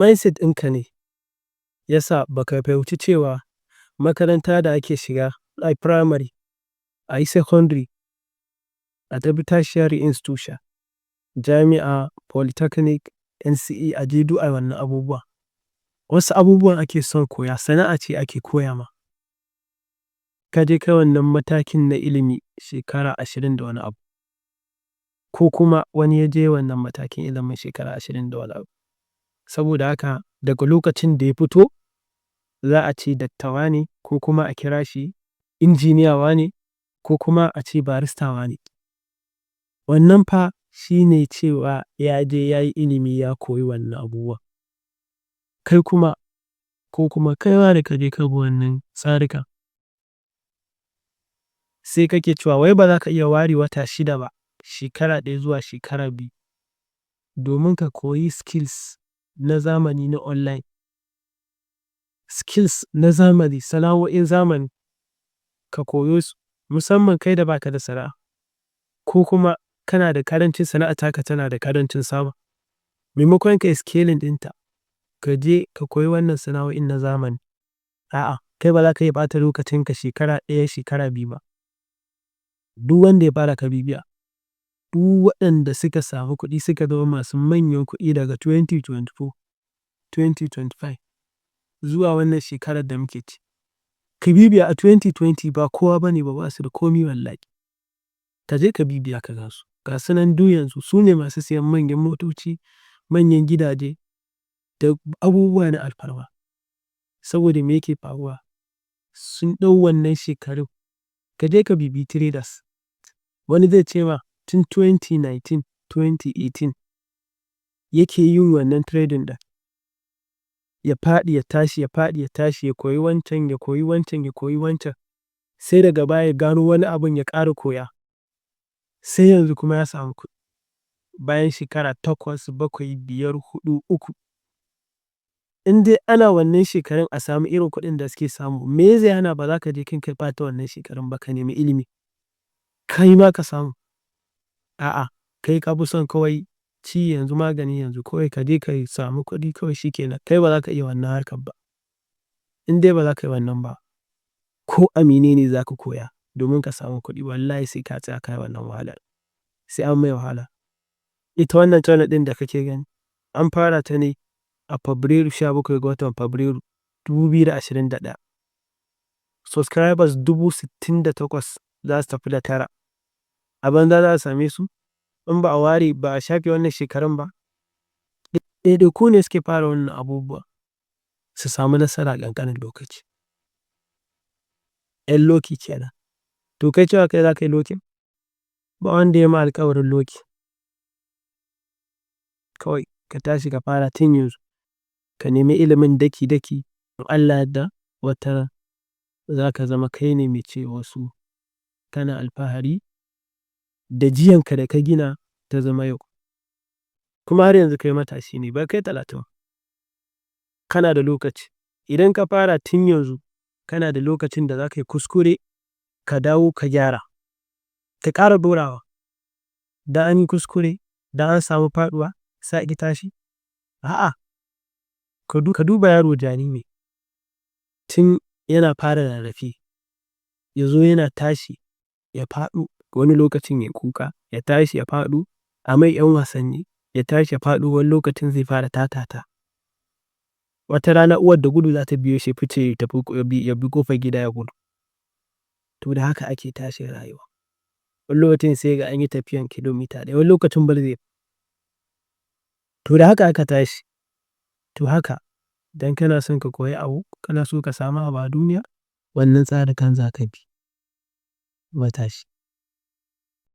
Mindset ɗinka ne ya sa ba ka fahimci cewa makaranta da ake shiga a primary, a yi secondary, a tafi tertiary institution, jami'a, polytechnic, NCE, a je duk ai wannan abubuwa. Wasu abubuwan ake son koya, sana'a ce ake koya ma. Ka je kai wannan matakin na ilimi shekara 20 da wani abu. Ko kuma wani ya je wannan matakin ilimin shekara 20 da wani abu. Saboda haka, daga lokacin da ya fito, za a ce Dakta wane, ko kuma a kira shi Injiniya wane, ko kuma a ce Barista wane. Wannan fa shi ne cewa ya je ya yi ilimi, ya koyi wannan abubuwan. Kai kuma, ko kuma kai ma da ka je ka bi wannan tsarikan, sai kake cewa wai ba za ka iya ware wata 6 ba, shekara 1 zuwa shekara 2, domin ka koyi skills na zamani na online. Skills na zamani, sana'o'in zamani, ka koyo su, musamman kai da baka da sana'a ko kuma kana da ƙarancin sana'a, taka tana da ƙarancin samu. Maimakon ka yi scaling ɗinta, ka je ka koyi wannan sana'o'in na zamani. A'a, kai ba za ka iya ɓata lokacinka shekara 1, shekara 2 ba. Duk wanda ya fara ka bibiya, duk waɗanda suka samu kuɗi, suka zama masu manyan kuɗi daga 2024, 2025 zuwa wannan shekarar da muke ciki. Ka bibiya, a 2020 ba kowa bane ba, ba su da komi wallahi. Ka je ka bibiya ka gansu. Ga su nan duk yanzu su ne masu siyan manyan motoci, manyan gidaje da abubuwa na alfarma. Saboda me yake faruwa? Sun ɗau wannan shekarun. Ka je ka bibiyi traders. Wani zai ce ma tun 2019, 2018 yake yin wannan trading ɗin. Ya faɗi ya tashi, ya faɗi ya tashi, ya koyi wancan, ya koyi wancan, ya koyi wancan. Sai daga baya ya gano wani abun, ya ƙara koya. Sai yanzu kuma ya samu kuɗi. Bayan shekara 8, 7, 5, 4, 3. In dai ana wannan shekarun a samu irin kuɗin da suke samu, me zai hana ba za ka je kin ka ɓata wannan shekarun ba ka nemi ilimi? Kai ma ka samu. A'a, kai ka fi son kawai ci yanzu magani yanzu, kawai ka je ka samu kuɗi kawai shi ke nan. Kai ba za ka iya wannan harkar ba. In dai ba za ka yi wannan ba, ko a mene ne za ka koya domin ka samu kuɗi, wallahi sai ka tsaya ka yi wannan wahalar. Sai an mai wahala. Ita wannan channel ɗin da kake gani, an fara ta ne a Fabrairu, 17 ga watan Fabrairu 2021. Subscribers 68,000 za su tafi da tara. A banza za a same su? In ba a ware ba a shafe wannan shekarun ba? Ɗaiɗaiku ne suke fara wannan abubuwa su samu nasara a ƙanƙanin lokaci. ‘Yan lucky kenan. To, kai cewa kai za ka yi lucky? Ba wanda ya ma alkawarin lucky. Kawai ka tashi ka fara tun yanzu. Ka nemi ilimin daki daki, in Allah yadda wataran za ka zama kai ne mai ce wasu kana alfahari da jiyanka da ka gina ta zama yau. Kuma har yanzu kai matashi ne, ba kai 30. Kana da lokaci. Idan ka fara tun yanzu, kana da lokacin da za ka yi kuskure, ka dawo ka gyara. Ka ƙara ɗorawa. Dan an yi kuskure, dan an samu faɗuwa, sai a ƙi tashi? A'a. Ka duba yaro jariri, tun yana fara rarrafe, ya zo yana tashi, ya faɗo, wani lokacin ya kuka, ya tashi ya faɗo, a mai ‘yan wasanni, ya tashi ya faɗo, wani lokacin zai fara tatata. Wata rana uwar da gudu za ta biyo shi, fice ya tafi, ya bi ƙofar gida ya gudu. To, da haka ake tashi rayuwa. Wani lokacin sai ga an yi tafiyan kilomita 1, wani lokacin bal zai. To, da haka aka tashi. To haka, idan kana son ka koyi abu, kana so ka samu abu a duniya, wannan tsarikan za ka bi. Matashi.